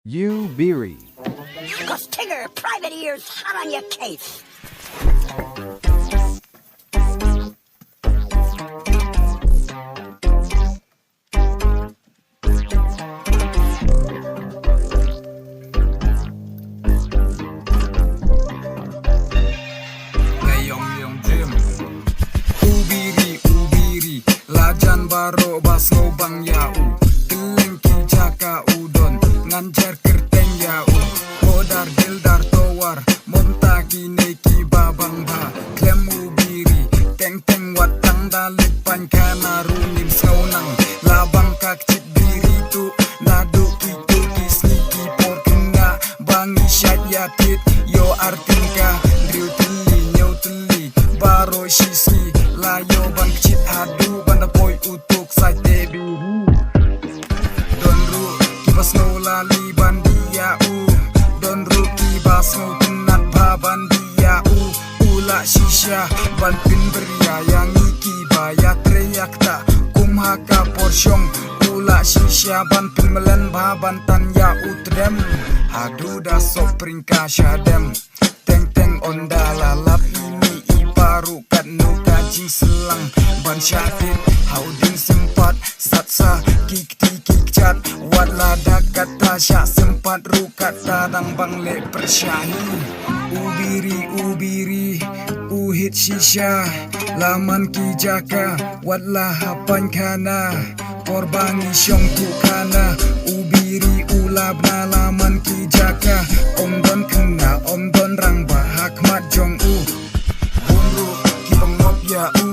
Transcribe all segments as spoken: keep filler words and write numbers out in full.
You biri. Because Tigger Private Ear's hot on your case. Layong yong jim. U biri, u biri, lajan baroh ba sngewbang ïa u. Kylleng ki jaka u don, ngan jer kyrteng ïa u. Hodar dildar towar, mynta kine kiba bang ba. Khlem u biri, teng teng wat tang da leit pynkhana ruh ngim sngew nang. La bang ka kjit biri tu, naduh ki tu ki sngi ki por khynnah. Ba ngi shait ïa tied, ïoh ar tyngka, hynriew tylli, hynñiew tylli, baroh shi sngi, la ïoh ban kjit haduh ban da poi u tuk sai te biri. Don ruh kiba sngew lali ban die ïa u, don ruh kiba sngewtynnat bha ban die ïa u. U lah shisha ban pynbria ïa ngi kiba ïatrei ïaktah kum ha ka por shong. U lah shisha ban pynmlien bha ban tan ïa u tdem. Haduh da sop pring ka shadem. Teng teng ynda la lap ïa ngi i baroh katno ka jingsyllang ban shah tied ha u dieng sympat. Sat sa ki kti ki kjat, wat la da kata shah sympat ruh kata dang bang leh pyrshah hi. U biri, u biri, u hit shisha, la man ki jaka, wat la ha pynkhana. Por ba ngi shong thuh khana, u biri u la bna, la man ki jaka, ym don khynnah, ym don rangbah ha khmat jong u. Bun ruh kiba ngop ïa u,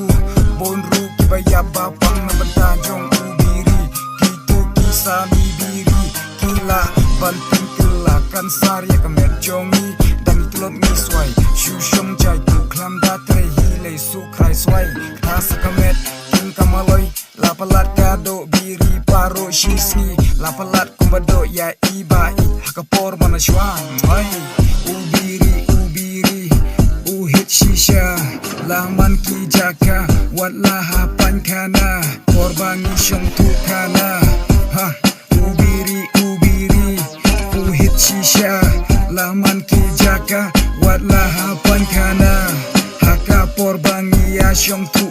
bun ruh kiba ïap ba pang na bynta jong u biri. Kitu ki sami biri ki lah ban pynkylla kansar ïa ka met jong ngi. Da ngi tlot ngi swai, shu shong jai tu khlem da trei hi lei suk khrai swai. Kata sa ka met king ka maloi. La palat ka doh biri baroh shi sngi. La palat kumba doh ïa i ba i ha ka por mana shwa. Oi, u biri, u biri, u hit shisha, la man ki jaka, wat la ha pynkhana. Por ba ngi shong thuh khana. Ha, u biri, u biri, u hit shisha, la man ki jaka, wat la ha pynkhana. Ha ka por ba ngi ïa shong thuh